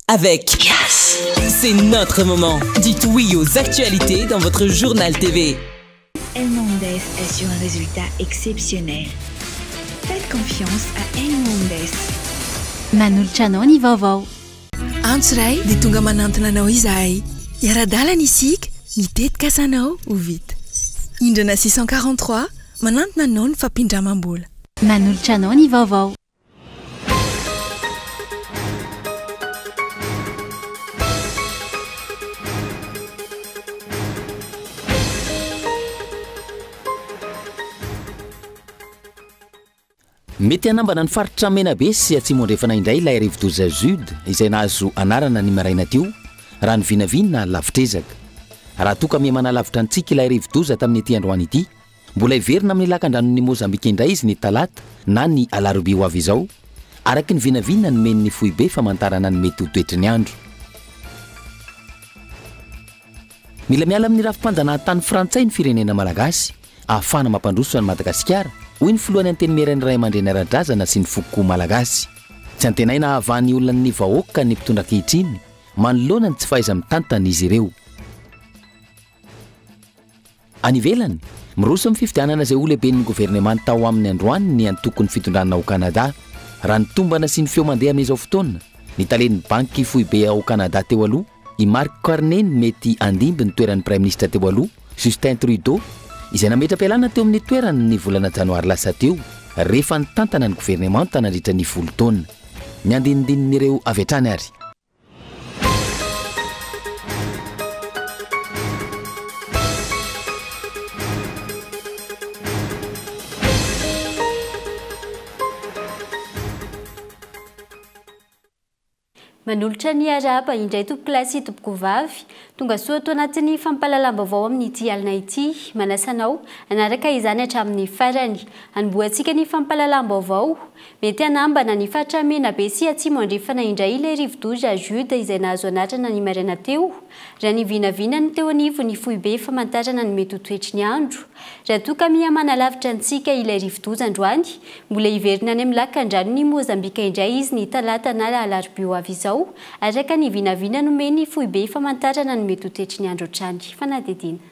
Avec Yes C'est notre moment. Dites oui aux actualités dans votre journal TV. Hernandez assure un résultat exceptionnel. Faites confiance à Hernandez. Manolotra anao ny vaovao. Antso iray dia tonga manantona anao izahay. Hiara-dalana isika, ny tetikasanao ho vita. Indrana 643, manantona anao ny fampindramam-bola. Manolotra anao ny vaovao. Mety hanambana ny faritra Menabe sy Atsimo Andrefana indray ilay rivodoza Jude izay nahazo anarana ny maraina teo, raha ny vinavina lavitr'ezaka. Raha toa ka miha manalavitra antsika ilay rivodoza tamin'ity androany ity, Mbola hiverina amin'ny lakandranon'i Mozambika indray izy ny talata na ny alarobia ho avy izao, araka ny vinavina nomen'ny foibe famantarana ny mety ho toetry ny andro. Mila miala amin'ny rafi-panjanahantany frantsay ny firenena malagasy ahafahana mampandroso an'i Madagasikara, hoy ny filohan'ny Antenimieran'ny Raiamandreny ara-drazana sy ny foko malagasy. Tsy antenaina hahavaha ny olan'ny vahoaka ny mpitondra ankehitriny manoloana ny tsy fahaiza-mitantana izy ireo. Any ivelany, miroso amin'ny fifidianana izay ho lehiben'ny governemanta ao aminy androany ny antokon'ny fitondrana ao Kanada. Raha ny tombana sy ny feo mandeha amin'izao fotoana, ny talen'ny banky foibe ao Kanada teo aloha, i Mark Carney no mety handimby ny toeran'ny praiminisitra teo aloha, Justin Trudeau, izay nametra-pialana teo amin'ny toerany ny volana janoary lasa teo, rehefa nitantana ny governemanta nandritra ny folo taona. Ny andinindinin'ireo avy hatrany ary. Manolotra ny arahaba indray tompokolahy sy tompokovavy. Tonga soa ato anatin'ny fampahalalam-baovao amin'ity alina ity. Manasa anao hanaraka izany hatramin'ny farany. Hanombohantsika ny fampahalalam-baovao. Mety hanambana ny faritra Menabe sy Atsimo Andrefana indray ilay rivodoza Jude izay nahazo anarana ny maraina teo, raha ny vinavinan'ny teo anivon'ny foibe famantarana ny mety ho toetry ny andro. Raha toa ka miha manalavitra antsika ilay rivodoza androany, mbola hiverina any amin'ny lakandranon'i Mozambika indray izy ny talata na alarobia ho avy izao, araka ny vinavina nomen'ny foibe famantarana ny mety ho toetry ny andro hatrany. Fanadihadiana.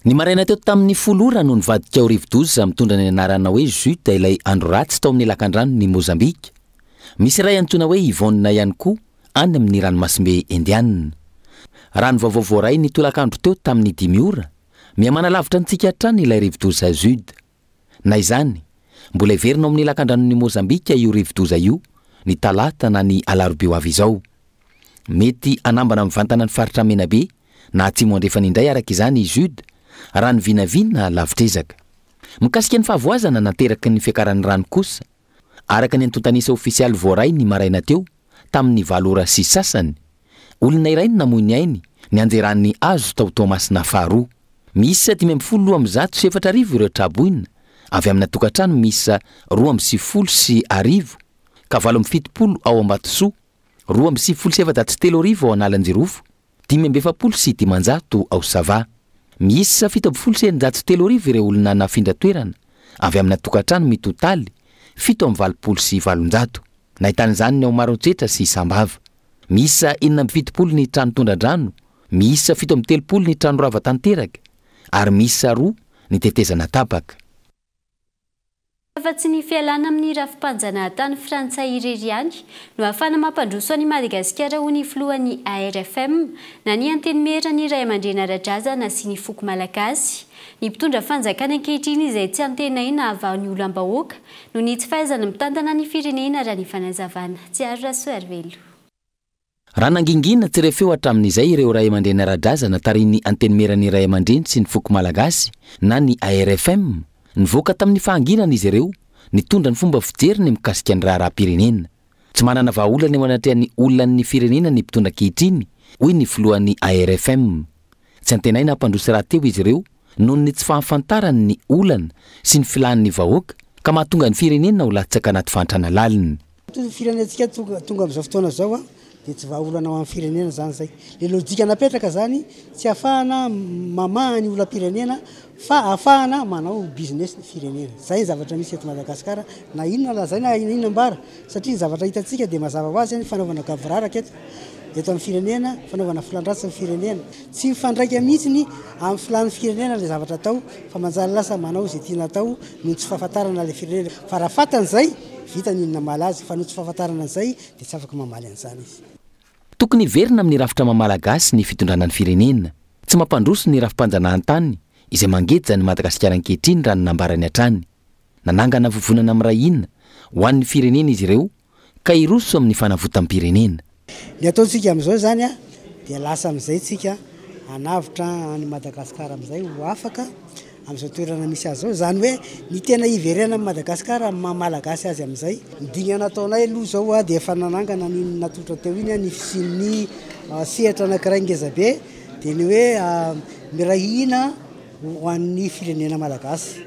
Ny maraina teo tamin'ny folo ora no nivadika ho rivodoza mitondra ny anarana hoe Jude ilay andro ratsy tao amin'ny lakandranon'i Mozambika. Misy iray antsoina hoe Yvonne ihany koa any amin'ny ranomasimbe Indiana. Raha ny vaovao voaray ny tolakandro teo tamin'ny dimy ora, miha-manalavitra antsika hatrany ilay rivodoza Jude. Na izany, mbola heverina ao amin'ny lakandranon'i Mozambika io rivodoza io ny talata na ny alarobia ho avy izao. Mety hanambana mivantana ny faritra Menabe na Atsimo Andrefana indray araka izany i Jude, raha ny vinavina lavitr'ezaka. Mikasika ny fahavoazana nateraky ny fiakaran'ny rano kosa, araka ny antontan'isa ofisialy voaray ny maraina teo tamin'ny valo ora sy sasany, olona iray no namoy ny ainy nianjeran'ny hazo tao Toamasina faharoa. Miisa 4115 ireo tra-boina avy amina tokantrano miisa 1092 ka 78 ao Ambatosoa, 3492 ao Analanjirofo, 545 ao Sava. Miisa 617 ireo olona nafindra toerana avy amina tokantrano mitotaly 887. Nahitana izany ny ao Maroantsetra sy Sambava. Miisa 76 ny trano tondra-drano, miisa 37 ny trano rava tanteraka ary miisa roa ny tetezana tapaka. Afa-tsy ny fialana amin'ny rafi-panjanahantany frantsay irery ihany no ahafahana mampandroso an'i Madagasikara hoy ny filohan'ny ARFM na ny Antenimieran'ny Raiamandreny ara-drazana sy ny foko malagasy. Ny mpitondra fanjakana ankehitriny izay tsy antenaina hahavaha ny olam-bahoaka noho ny tsy fahaizany mitantana ny firenena raha ny fanazavana. Tsiaro Rasoarivelo. Raha nangingina tsy re feo hatramin'izay ireo raiamandreny ara-drazana tarihin'ny Antenimieran'ny Raiamandreny sy ny Foko Malagasy na ny ARFM, nivoaka tamin'ny fahanginana izy ireo nitondra ny fomba fijeriny mikasika ny raharaham-pirenena. Tsy manana vahaolana eo anatrehan'ny olan'ny firenena ny mpitondra ankehitriny, hoy ny filohan'ny ARFM. Tsy antenaina hampandroso rahateo izy ireo noho ny tsy fahafantarany ny olana sy ny filàn'ny vahoaka ka mahatonga ny firenena ho latsaka anaty fahantrana lalina. Ny firenentsika tonga amin'izao fotoana izao. Dia tsy vahaolana ho an'ny firenena izany izay. Ilay lojika napetraka izany tsy ahafahana mamaha ny olam-pirenena fa ahafahana manao business ny firenena. Izay ny zavatra misy eto Madagasikara na inona lazaina na inona ambara satria ny zavatra hitantsika dia mazava ho azy ny fanaovana gaboraraka eto eto amin'ny firenena, fanaovana filan-dratsy ny firenena. Tsy mifandraika mihitsy ny amin'ny filan'ny firenena ilay zavatra atao fa manjary lasa manao izay tiana atao noho ny tsy fahafantarana ilay firenena. Fa raha fantany izay, vita ny namaly azy fa noho tsy fahafantarana an'izay dia tsy afaka mamaly an'izany izy. Tokony hiverina amin'ny rafitra maha Malagasy ny fitondrana ny firenena. Tsy mampandroso ny rafi-panjanahantany izay mangeja an'i Madagasikara ankehitriny raha ny nambarany hatrany. Nanangana vovonana miray hina ho an'ny firenena izy ireo ka hiroso amin'ny fanavotam-pirenena. Ny ataontsika amin'izao izany dia lasa amin'izay tsika hanavotra an'i Madagasikara amin'izay ho afaka amin'izao toerana misy azy izao, izany hoe ny tena hiverenan'i Madagasikara amin'ny maha Malagasy azy amin'izay. Ny dingana ataonay aloha izao dia efa nanangana an'iny natolotra teo iny ny fisian'ny sehatra anankiray ngezabe dia ny hoe miray hina ho an'ny firenena Malagasy.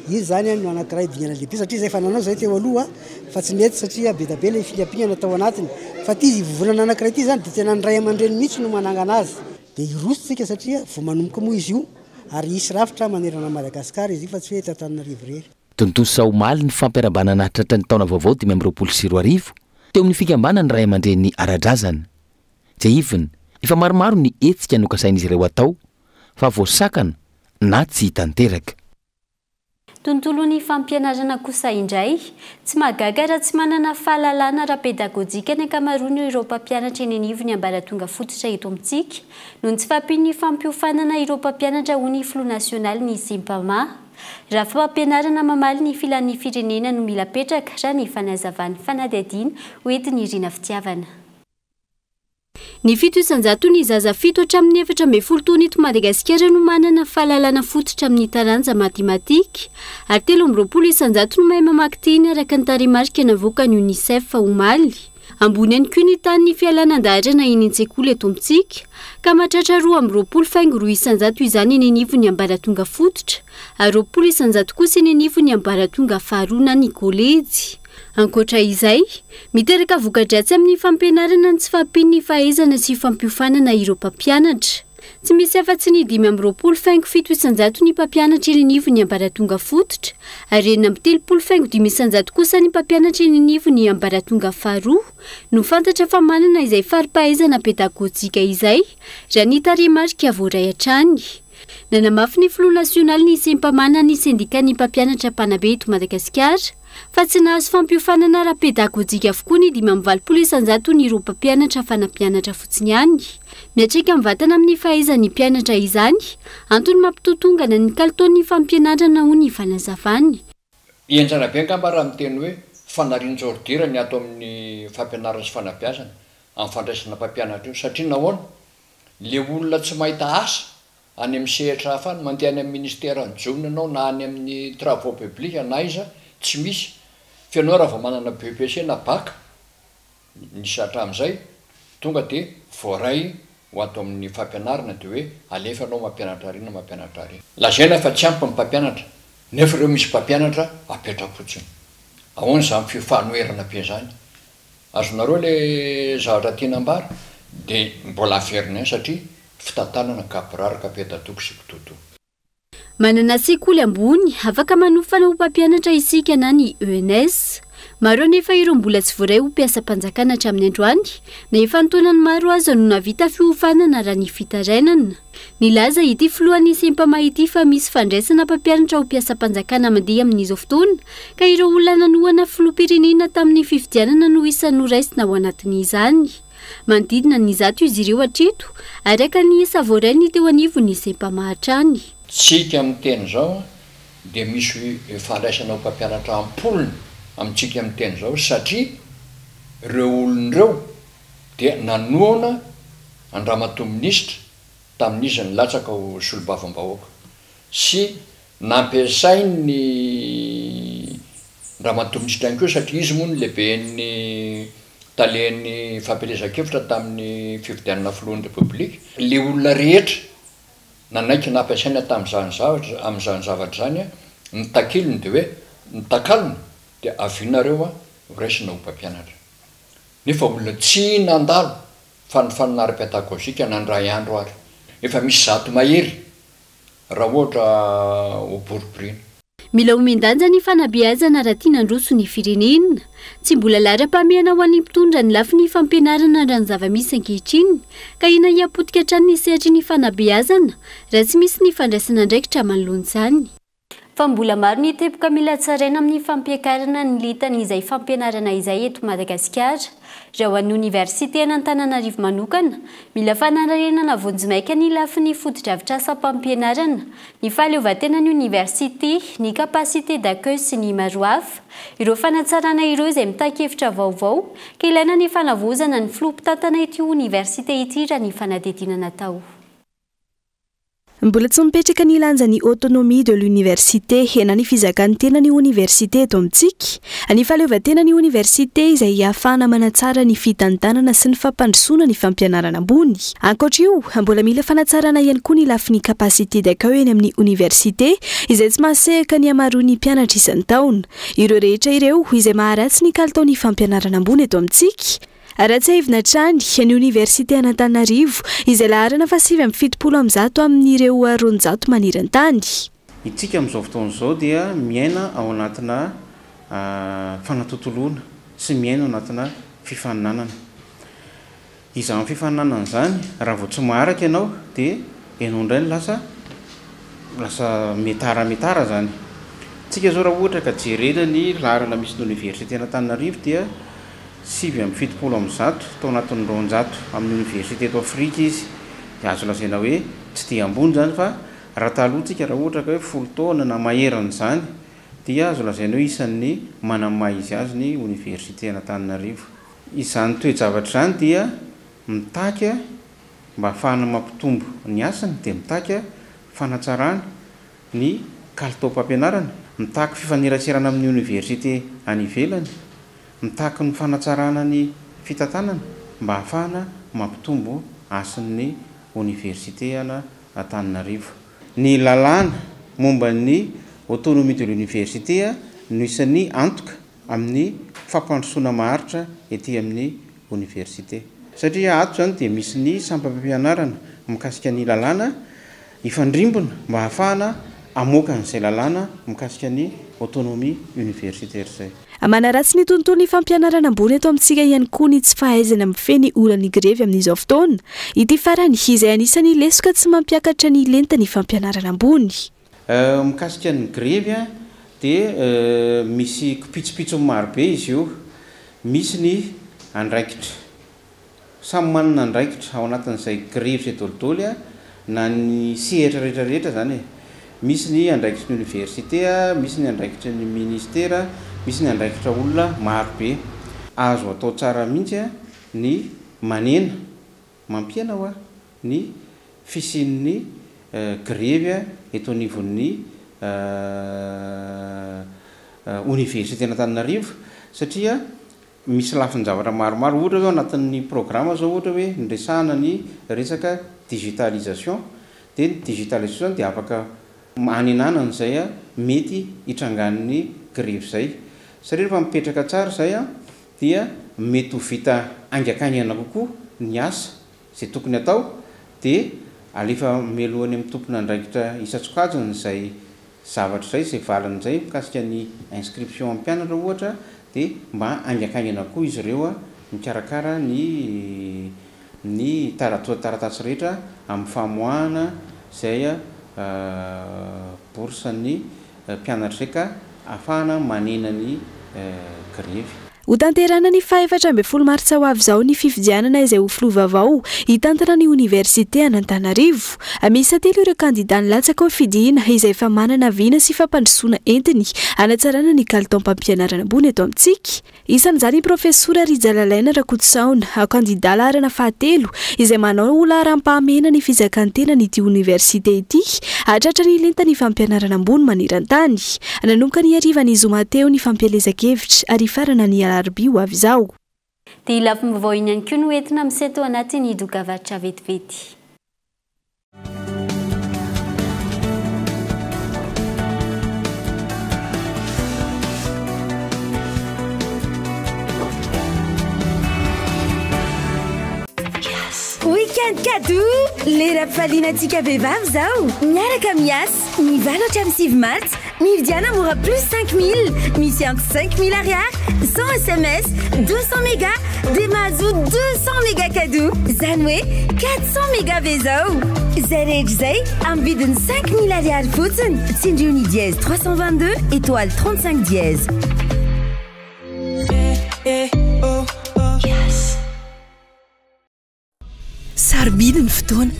Iny izany no anankiray dingana lehibe satria izay efa nanao izay teo aloha fa tsy nety satria be dia be ilay fingampingana tao anatiny. Fa ity vovonana anankiray ity izany dia tena ny ray aman-dreny mihitsy no manangana azy. Dia hiroso tsika satria vao manomboka moa izy io ary hisy rafitra manerana an'i Madagasikara izy io fa tsy hoe eto Antananarivo irery. Tontosa omaly ny fampiarahabana nahatratra ny taona vaovao 2025 teo amin'ny fikambanan'ny ray aman-dreny ara-drazana. Tsiahivina, efa maromaro ny hetsika nokasain'izy ireo hatao fa voasakana na tsy tanteraka. Tontolon'ny fampianarana kosa indray, tsy mahagaga raha tsy manana fahalalana ara-pedagojika ny ankamaroan'ireo mpampianatra eny anivon'ny ambaratonga fototra eto amintsika, noho ny tsy fahampian'ny fampiofanana ireo mpampianatra hoy ny filoha nasionalin'ny Sempama. Rafi-pampianarana mamaly ny filan'ny firenena no mila apetraka, raha ny fanazavan'ny fanadihadiana hoentin'i Rina Fitiavana. Ny 7% ny zaza 7 hatramin'ny 14 taona eto Madagasikara no manana fahalalana fototra amin'ny taranja matematika ary 23% no mahay mamaky teny araka ny tarehimarika navoakan'ny UNICEF omaly. Ambony ihany koa ny tahan'ny fialana an-daharana eny an-tsekoly eto amintsika ka mahatratra 22,2% izany eny anivon'ny ambaratonga fototra ary 20% kosa eny anivon'ny ambaratonga faharoa na ny kolejy. Ankoatra izay, miteraka voka-dratsy amin'ny fampianarana ny tsy fahampian'ny fahaizana sy fampiofanana ireo mpampianatra. Tsy misy afa-tsy ny 25,7% ny mpampianatra eny anivon'ny ambaratonga fototra ary 36,5% kosa ny mpampianatra eny anivon'ny ambaratonga faharoa no fantatra fa manana izay fari-pahaizana pedagojika izay, raha ny tarehimarika voaray hatrany. Nanamafy ny filoha nasionalin'ny Sempama na ny sendikan'ny mpampianatra mpanabe eto Madagasikara fa tsy nahazo fampiofanana ara-pedagojika avokoa ny 85 isan-jaton'ireo mpampianatra fa nampianatra fotsiny ihany. Miantraika mivantana amin'ny fahaizan'ny mpianatra izany, antony mampitotongana ny kalitaon'ny fampianarana hoy ny fanazavany. Henjana be angamba raha miteny hoe fanarian-jaoridira ny ato amin'ny fampianarana sy fanabeazana amin'ny fandraisana mpampianatra io satria nahoana? Le olona tsy mahita asa any amin'ny sehatra hafa any, mandeha any amin'ny ministeran'ny jono ianao na any amin'ny travaux publics na aiza, tsy misy. Fa ianao raha vao manana BEPC na bac, nisy hatramin'izay, tonga dia voaray ho ato amin'ny fampianarana dia hoe alefa ianao mampianatra ary na mampianatra ary. Lazaina fa tsy ampy ny mpampianatra, nefa ireo misy mpampianatra apetra-potsiny. Ahoana izany fifanoherana be izany? Azonareo le zavatra tiana ambara? De mbola averina ihany satria fitantanana gaboraraka peta-doko sy kitoatoa. Manana sekoly ambony afaka manofana ho mpampianatra isika na ny ENS. Maro anefa ireo mbola tsy voaray ho mpiasam-panjakana hatramin'ny androany na efa an-taonany maro aza no nahavita fiofanana raha ny fitarainana. Nilaza ity filohan'ny Sempama ity fa misy fandraisana mpampianatra ho mpiasam-panjakana mandeha amin'izao fotoana ka ireo olona nanohana filoham-pirenena tamin'ny fifidianana no isan'ny noraisina ao anatin'izany. Manodidina ny 100 izy ireo hatreto, araka ny isa voarain'ny teo anivon'ny Sempama hatrany. Tsika miteny izao dia misy fandraisana ho mpampianatra am-polony amintsika miteny izao satria ireo olona ireo dia nanohana an-dRamatoa Minisitra tamin'izy nilatsaka ho solombavambahoaka sy nampiasain'ny Ramatoa Minisitra ihany koa satria izy moa no lehiben'ny talen'ny fampielezan-kevitra tamin'ny fifidianana filohan'ny Repoblika. Ilay olona rehetra nanaiky nampiasaina tamin'izany zavatra amin'izany zavatra izany ny takilony dia hoe ny takalony dia avia nareo ho raisina ho mpampianatra. Nefa olona tsy nandalo fanofanana ara-pedagojika nandray andro ary. Efa misy 100 mahery raha ohatra ho boriboriana. Mila omen-danja ny fanabeazana raha tiana handroso ny firenena. Tsy mbola laharam-pahamehana ho an'ny mpitondra ny lafiny fampianarana raha ny zava-misy ankehitriny ka ina hiapotika hatrany ny sehatry ny fanabeazana raha tsy misy ny fandraisana andraikitra manoloana izany. Fa mbola maro ny teboka mila tsaraina amin'ny fampiakarana ny lentan'izay fampianarana izay eto Madagasikara. Raha ho an'ny oniversiten'Antananarivo manokana, mila fanarenana vonjimaika ny lafiny fotodrafitrasam-pampianarana, ny fahaleovantenan'ny oniversite, ny capacité d'accueil sy ny maro hafa. Ireo fanatsarana ireo izay mitaky hevitra vaovao, ka ilaina ny fanavaozana ny filoha mpitantana ity oniversite ity raha ny fanadihadiana natao. Mbola tsy mipetraka ny lanjan'ny autonomie de l'université na ny fizakan'ny tenan'ny oniversite eto amintsika. Ny fahaleovantenan'ny oniversite izay ahafahana manatsara ny fitantanana sy ny fampandrosoana ny fampianarana ambony. Ankoatra io, mbola mila fanatsarana ihany koa ny lafiny capacité d'accueil eny amin'ny oniversite izay tsy mahasehaka ny hamaroan'ny mpianatra isan-taona. Ireo rehetra ireo izay maharatsy ny kalitaon'ny fampianarana ambony eto amintsika. Raha tsiahivina hatrany, ny oniversite an'Antananarivo, izay laharana faha-179 amin'ireo 200 maneran-tany. Itsika amin'izao fotoana izao dia miaina ao anatina fanatontoloana sy miaina ao anatina fifaninanana. Izany fifaninanana izany, raha vao tsy maharaka ianao dia ianao indray no lasa lasa mitara mitara izany. Tsika izao raha ohatra ka jerena ny laharana misy ny oniversiten'Antananarivo dia 179 tao anatin'ny 200 amin'ny oniversite eto Afrika izy. Dia azo lazaina hoe tsy dia ambony izany fa raha taloha tsika raha ohatra ka hoe folo taona na maherin'izany dia azo lazaina hoe isan'ny manana ny maha izy azy ny oniversiten'Antananarivo. Izany toe-javatra izany dia mitaky mba hahafahana mampitombo ny hasiny dia mitaky fanatsarana ny kalitaom-pampianarana, mitaky fifaneraserana amin'ny oniversite any ivelany, mitaky ny fanatsarana ny fitantanana mba hahafahana mampitombo hasin'ny oniversite an'Antananarivo. Ny lalàna momba ny autonomie de l'université no isan'ny antoka amin'ny fampandrosoana maharitra ety amin'ny oniversite. Satria ato izany dia misy ny sampam-pampianarana mikasika ny lalàna hifandrimbona mba hahafahana hamoaka an'izay lalàna mikasika ny autonomie universitaire izay. Manaratsy ny tontolon'ny fampianarana ambony eto amintsika ihany koa ny tsy fahaizana mifehy ny olan'ny grevy amin'izao fotoana. Ity farany izay anisan'ny lesoka tsy mampiakatra ny lentan'ny fampianarana ambony. Mikasika ny grevy dia misy kipitsopitsony marobe izy io. Misy ny andraikitra. Samy manana andraikitra ao anatin'izay grevy izay dolidoly na ny sehatra rehetra rehetra izany e. Misy ny andraikitry ny oniversite, misy ny andraikitry ny ministera, misy ny andraikitra olona marobe. Azo atao tsara mihitsy ny manena Mampihena hoa ny fisian'ny grevy eto anivon'ny oniversiten'Antananarivo satria misy lafin-javatra maromaro, ohatra hoe ao anatin'ny programa zao ohatra hoe niresahana ny resaka digitalisation, dia ny digitalisation dia afaka hanenana an'izay mety hitrangan'ny grevy izay satria rehefa mipetraka tsara izay dia mety ho vita haingankaingana kokoa ny asa izay tokony hatao, dia alefa mialoha any amin'ny tompon'andraikitra isan-tsokajiny izay zavatra izay, izay valiny izay mikasika ny inscription amin'ny mpianatra ohatra, dia mba haingankaingana koa izy ireo mikarakara ny ny taratasy rehetra amin'ny famoahana izay bourse ny mpianatra izay ka ahafahana manena ny grevy. Hotanterahina ny faha-14 martsa ho avy izao ny fifidianana izay ho filoha vaovao hitantana ny oniversite an'Antananarivo. Miisa telo ireo kandidà nilatsaka ho fidiana izay efa manana vina sy fampandrosoana entiny hanatsarana ny kalitaom-pampianarana ambony eto amintsika. Isan'izany i Profesora Rijalalaina Rakotosaona, kandidà laharana fahatelo, izay manao ho laharam-pahamehana ny fizakan-tenan'ity oniversite ity hahatratra ny lentan'ny fampianarana ambony maneran-tany. Nanomboka ny harivan'ny zoma teo ny fampielezan-kevitra ary hifarana ny alarobia ho avy izao. Dia lafim-baovao iny ihany koa no entina miseho tao anatin'ny dokavarotra vetivety. Weekend cadeau! Lera ampifaliana antsika vehivavy izao! Miaraka amin'ny Yas, ny valo hatramin'ny 9 martsa, mividiana mora plus 5000, misy ampy 5000 ariary, 100 sms, 200 méga, dia mahazo 200 méga cadeau! Izany hoe 400 méga be izao! Izay rehetra izay amin'ny vidiny 5000 ariary fotsiny! Tsindrio ny dièse 322 étoile 35 dièse. Sarobidy ny fotoana,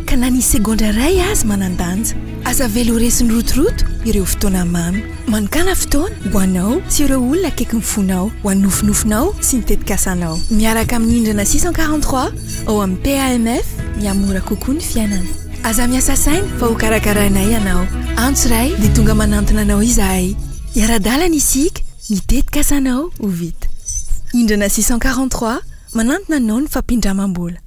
ka na ny segondra iray aza manan-danja. Aza avela ho resin'ny rotoroto ireo fotoana mamy. Manokàna fotoana ho anao sy ireo olona akaikin'ny fonao, ho an'ny nofinofinao sy ny tetikasanao. Miaraka amin'ny Indrana 643 ao amin'ny PAMF, mihamora kokoa ny fiainana. Aza miasa saina fa hokarakarainay ianao. Antso iray dia tonga manantona anao izahay. Hiara-dalana isika, ny tetikasanao ho vita. Indrana 643, Manantona anao ny fampindramam-bola.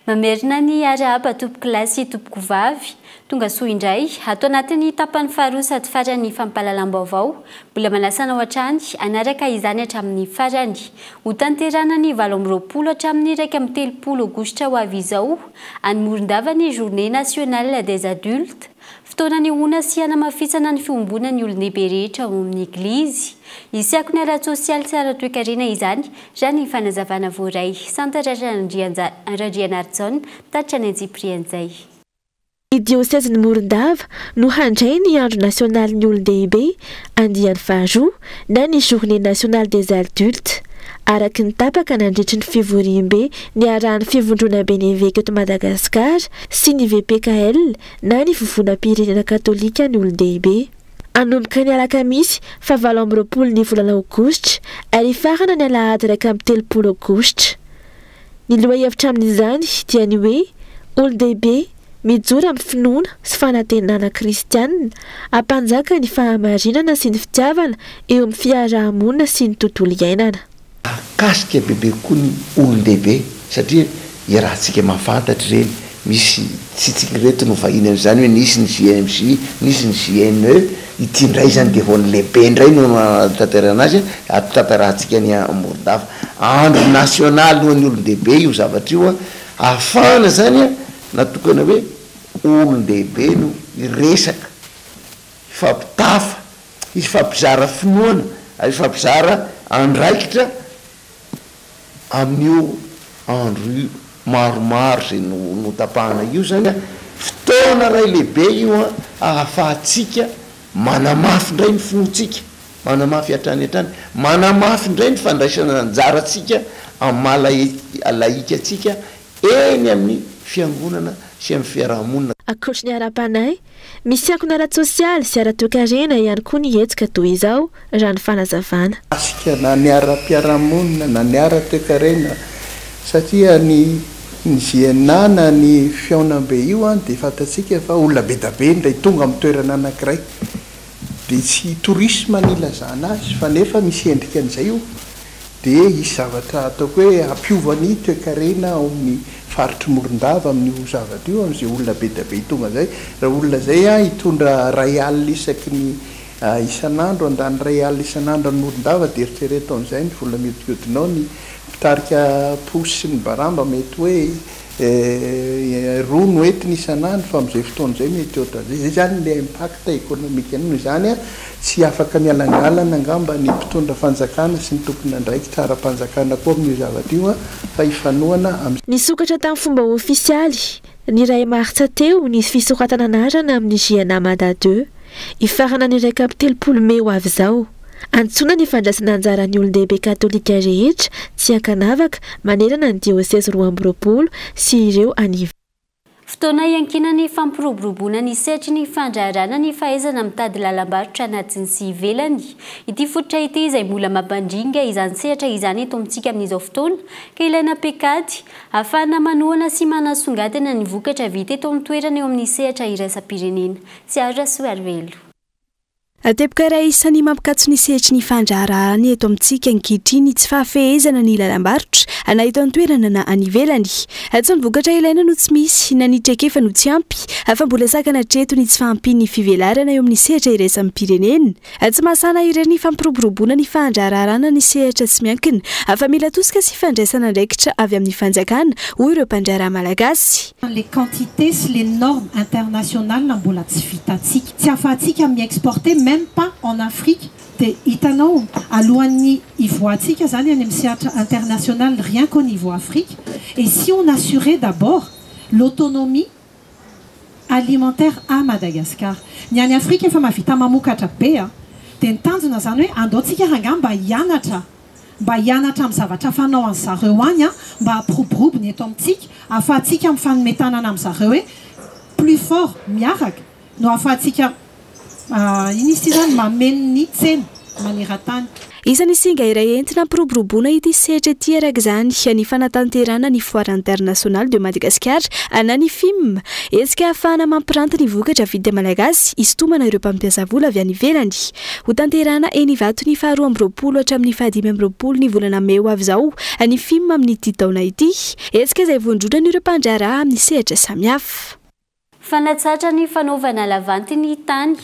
Mamerina ny arahaba tompokolahy sy tompokovavy. Tonga soa indray, ato anatin'ny tapany faharoa sady faran'ny fampahalalam-baovao. Mbola manasa anao hatrany hanaraka izany hatramin'ny farany. Ho tanterahana ny 28 hatramin'ny 31 aogositra ho avy izao, any Morondava ny Journée nationale des adultes. Fotoana anehoana sy hanamafisana ny fiombonan'ny olon-dehibe rehetra ao amin'ny Eglizy. Hisy akony ara-tsosialy sy ara-toekarena izany, raha ny fanazavana voaray. Santatra Randrianarijaona, mpitatitra ny antsipirian'izay. Ny diosezin'i Morondava no handray ny Andro nasionalin'ny olon-dehibe andiany faharoa na ny Journée nationale des adultes, araka ny tapaka nandritry ny fivoriambe niarahan'ny Fivondronamben'Eveka eto Madagasikara sy ny VPKL na ny Vovonam-pirenena katolika ny olon-dehibe. Hanomboka ny alakamisy faha 28 ny volana aogositra ary hifarana ny alahady 31 aogositra. Ny lohahevitra amin'izany dia ny hoe Olon-dehibe mijoro amin'ny finoana sy fanantenana kristianina, hampanjaka ny fahamarinana sy ny fitiavana eo amin'ny fiaraha-monina sy ny tontolo iainana. Mahakasika bebe kokoa ny olon-dehibe satria iarahantsika mahafantatra ireny, misy tsy tsika ireto no vahiny amin'izany hoe nisy ny JMJ, nisy ny JNE, ity indray izany dia vao ny lehibe indray no hanatanterahana azy, hampitantarahantsika any Morondava. Andro nasionaly ho an'ny olon-dehibe io zavatra io, ahafahana izany natokana hoe olon-dehibe no hiresaka, hifampitafa, hifampizara finoana ary hifampizara andraikitra Amin'io andro io maromaro izay notapahana io izany an, fotoana iray lehibe io an, ahafahantsika manamafy indray ny finoantsika, manamafy hatrany hatrany, manamafy indray ny fandraisana anjarantsika amin'ny maha lahika antsika eny amin'ny fiangonana sy amin'ny fiaraha-monina. Ankoatry ny ara-panahy, Misy akony ara-tsosialy sy ara-toekarena ihany koa ny hetsika toy izao, raha ny fanazavana. Asika na ny ara-piarahamonina na ny ara-toekarena satria ny ny JNA na ny fihaonambe io an dia fantatsika fa olona be da be indray tonga amin'ny toerana anankiray dia tsy tourisme ny ilazana azy fa nefa misy endrika an'izay io Dia hisy zavatra ataoko hoe hampiova ny toekarena ao amin'ny faritr'i Morondava amin'io zavatra io, amin'izay olona be dia be tonga izay. Raha olona izay hitondra iray alina isaky ny isan'andro, handany iray alina isan'andro any Morondava dia eritrereto amin'izay ny vola mihodinkodina ao, ny mpitarika posy sy ny baramba mety hoe Roa no entiny isan'andro fa amin'izay fotoana izay mety ohatran'izay. Izay izany ilay impact économique. Noho izany, tsy afaka mialangalana angamba ny mpitondra fanjakana sy ny tompon'andraikitra ara-panjakana koa amin'io zavatra io fa hifanohana amin'izay. Nisokatra tamin'ny fomba ofisialy, ny iray martsa teo, ny fisoratana anarana amin'ny JNA Mada deux. Hifarana ny 31 mey ho avy izao. Antsoina ny fandraisana anjaran'ny olon-dehibe katolika rehetra tsy ankanavaka manerana ny diosezy 22 sy ireo any Fotoana iankinan'ny fampiroboroboana ny sehatry ny fandraharahana ny fahaizana mitady lalam-barotra anatiny sy ivelany. Ity fototra ity izay mbola mampandringa izany sehatra izany eto amintsika amin'izao fotoana ka ilaina paikady ahafahana manohana sy manasongadina ny vokatra vita eto an-toerana eo amin'ny sehatra iraisam-pirenena. Tsiaro Rasoarivelo. Teboka iray isan'ny mampikatso ny sehatry ny fandraharahana eto amintsika ankehitriny ny tsy fahafehezana ny lalam-barotra na eto an-toerana na any ivelany. Tsy ny vokatra ilaina no tsy misy na ny traikefa no tsy ampy fa mbola sakana hatreto ny tsy fahampian'ny fivelarana eo amin'ny sehatra iraisam-pirenena. Tsy mahasana irery ny fampiroboroboana ny fandraharahana ny sehatra tsy miankina fa mila tosika sy fandraisana andraikitra avy amin'ny fanjakana, hoy ireo mpandraharaha malagasy. Les quantités sy les normes internationales mbola tsy vitantsika. Tsy ahafahantsika mi-exporter même pas en Afrique. Dia hitanao, alohan'ny hivoahantsika izany any amin'ny sehatra international rien qu'au niveau Afrique, et si on assurait d'abord l'autonomie alimentaire à Madagascar. Ny any Afrika efa mahavita mamokatra be a! Dia ny tanjona izany hoe andao tsika rangahy mba hianatra, mba hianatra amin'ny zavatra fanao an'i zareo any a, mba hampiroborobo ny eto amintsika, ahafahantsika mifanome tanana amin'i zareo hoe plus fort miaraka no ahafahantsika inona izy ity izany mameno ny tsena maneran-tany. Isan'ny singa iray entina hampiroboroboana ity sehatra ity araka izany ny fanatanterahana ny Foire Internationale de Madagascar na ny FIM. Hetsika ahafahana mampiranty ny vokatra vita malagasy hisintomana ireo mpampiasa vola avy any ivelany. Hotanterahana eny Ivato ny faha 22 hatramin'ny faha 25 ny volana mey ho avy izao ny FIM amin'ity taona ity. Hetsika izay vondronan'ireo mpandraharaha amin'ny sehatra samihafa. Fanatsatra ny fanaovana lavanty ny tany,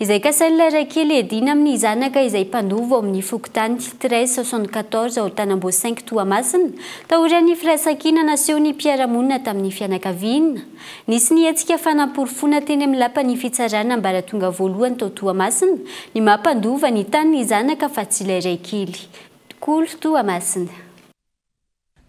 izay kasain'ilay raikely hiadiana amin'ny zanaka izay mpandova ao amin'ny fokontany 1374 ao Tanambo cinq Toamasina, taorian'ny firaisankina nasehon'ny mpiara-monina tamin'ny fianakaviana. Nisy ny hetsika fanaporofoana teny amin'ny lapan'ny fitsarana ambaratonga voalohany tao Toamasina ny maha mpandova ny tany ny zanaka fa tsy ilay raikely. Kolo Toamasina.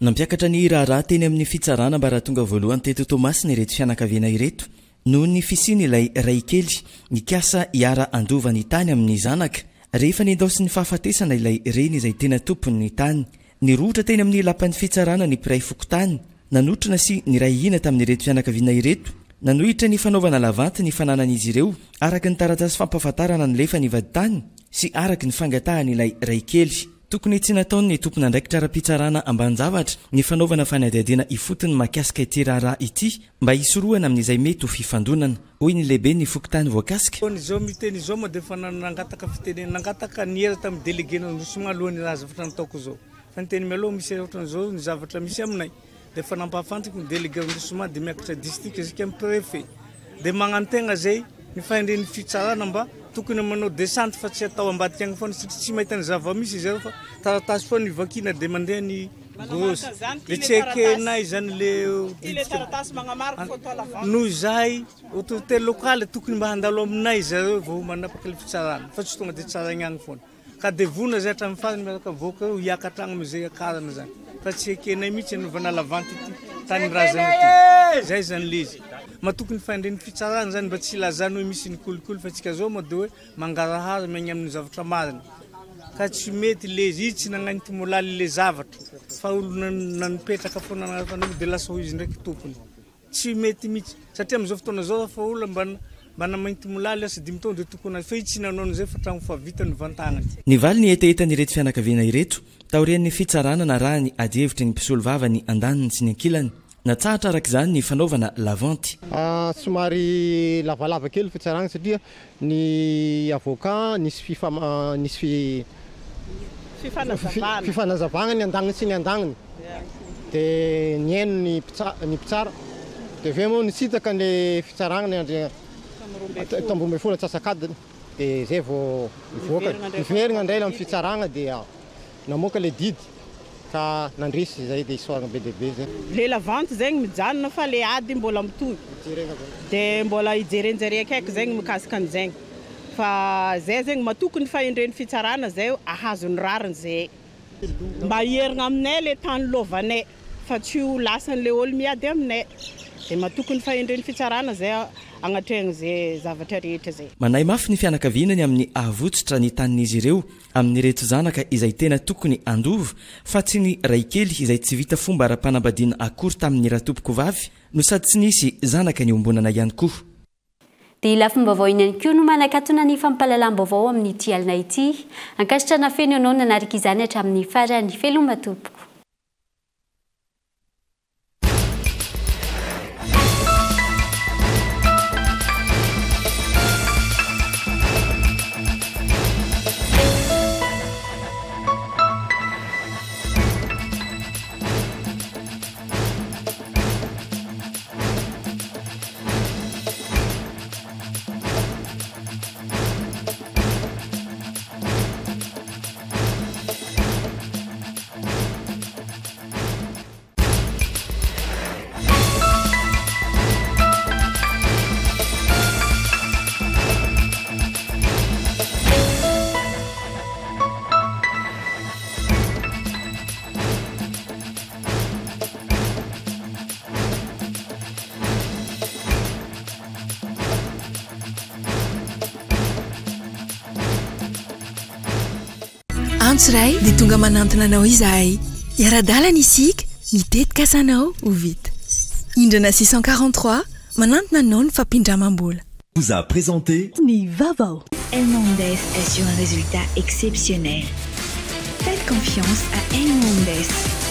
Nampiakatra ny raharaha teny amin'ny fitsarana ambaratonga voalohany teto Toamasina ireto fianakaviana ireto noho ny fisian'ilay raikely nikasa hiara-handova ny tany amin'ny zanaka rehefa nindaosin'ny fahafatesana ilay reny izay tena tompon'ny tany. Nirohotra teny amin'ny lapan'ny fitsarana ny mpiray fokontany nanotrona sy niray hina tamin'ireto fianakaviana ireto nanohitra ny fanaovana lavanty ny fananan'izy ireo araka ny taratasy fampahafantarana nalefan'ny vadintany sy araka ny fangatahan'ilay raikely. Tokony tsy nataon'ny tompon'andraikitra ara-pitsarana ambanin-javatra ny fanaovana fanadihadiana ifotony mahakasika ity raharaha ity mba hisorohana amin'izay mety ho fifandonana, hoy ny lehiben'ny fokontany voakasika. Ny izao miteny izao moa dia efa nangataka fitenenana, nangataka niera tamin'ny délégué nandroso alohan'ny raha zavatra nataoko izao. Fa niteny mialoha misy ohatran'izao ny zavatra misy aminay. Dia efa nampahafantako ny délégué arrondissement dia miakatra district jusqu'à amin'ny préfet. Dia magnantegna zay ny fahendren'ny fitsarana mba tokony manao descente fa tsy atao ambadika agny foana satria tsy mahita ny zava-misy izy ireo fa taratasy foana ivakina dia mandeha ny grosse. Dia tsy ekenay zany le noho izahay autorité locale tokony mba handalo aminay zareo vao manapaka le fitsarana fa tsy tonga dia tsaraigna agny foana. Ka dia vonona izay hatramin'ny farany miaraka avoaka eo hiakatra agny amin'izay hiakarana zany fa tsy ekenay mihitsy hanaovana lavanty ity tanindrazana ity. Zay zany le izy. Matoky ny fahendren'ny fitsarana zany mba tsy hilazany hoe misy ny kolikoly fa tsika zao moa dia hoe mangarahara miaigna amin'ny zavatra marina ka tsy mety le izy. Izy tsy nagnano tomolaly le zavatra fa olona nanipetraka foana nanaraka dia lasa ho izy ndraiky tompony. Tsy mety mihitsy satria amin'izao fotoana izao raha fa olona mba mba namaintimolaly asa dimy taona dia tokony azo fa izy tsy nanao an'izay fa tragno fa vita ny vantagnany. Nivaly ny hetahetan'ireto fianakaviana ireto taorian'ny fitsarana narahany adihevitry ny mpisolovava ny andaniny sy ny ankilany. Natsahatra araka izany ny fanaovana lavanty. Somary lavalava kely ny fitsarana satria Ny avocat nisy fifama nisy fifanazavagna ny andagniny sy ny andagniny de nihaino ny mpitsa ny mpitsara de avy eo moa nisintaka le fitsaragna ny andria tamin'ny 12 antsasak'adiny de zay vao nivoaka niverigna indray amin'ny fitsaragna dia Namoaka le didy ka nandresy zay de isaoragna be dia be zay. Le lavanty zegny mijanona fa le ady mbola mitohy de mbola hijerenjare akaiky zegny mikasika an'izegny fa zay zegny matoky ny fahendren'ny fitsarana zay ahazo ny rariny zay. Mba hiherigna aminay le tany lovanay fa tsy ho lasan'le olo miady aminay de matoky ny fahendren'ny fitsarana zay agnatrehagna ze zavatra rehetra zay. Manahy mafy ny fianakaviana ny amin'ny hahavotsitra ny tanin'izy ireo amin'ireto zanaka izay tena tokony handova fa tsy ny raikely izay tsy vita fomba ara-panambadiana akory tamin'ny ratompokovavy no sady tsy nisy zanaka niombonana ihany koa. Dia lafim-baovao iny ihany koa no manakatona ny fampahalalam-baovao amin'ity alina ity. Ankasitrahana feno ianao nanaraka izany hatramin'ny farany. Veloma tompoko. Antso iray dia tonga manantona anao izahay. Hiara-dalana isika, ny tetikasanao ho vita. Indrana 643, manantona anao ny fampindramam-bola. Vous a présenté. Ny vaovao. Hernandez assure un résultat exceptionnel. Faites confiance à Hernandez.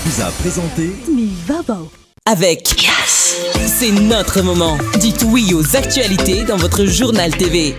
Vous a présenté. Ny vaovao. Avec Yes, c'est notre moment. Dites oui aux actualités dans votre journal TV.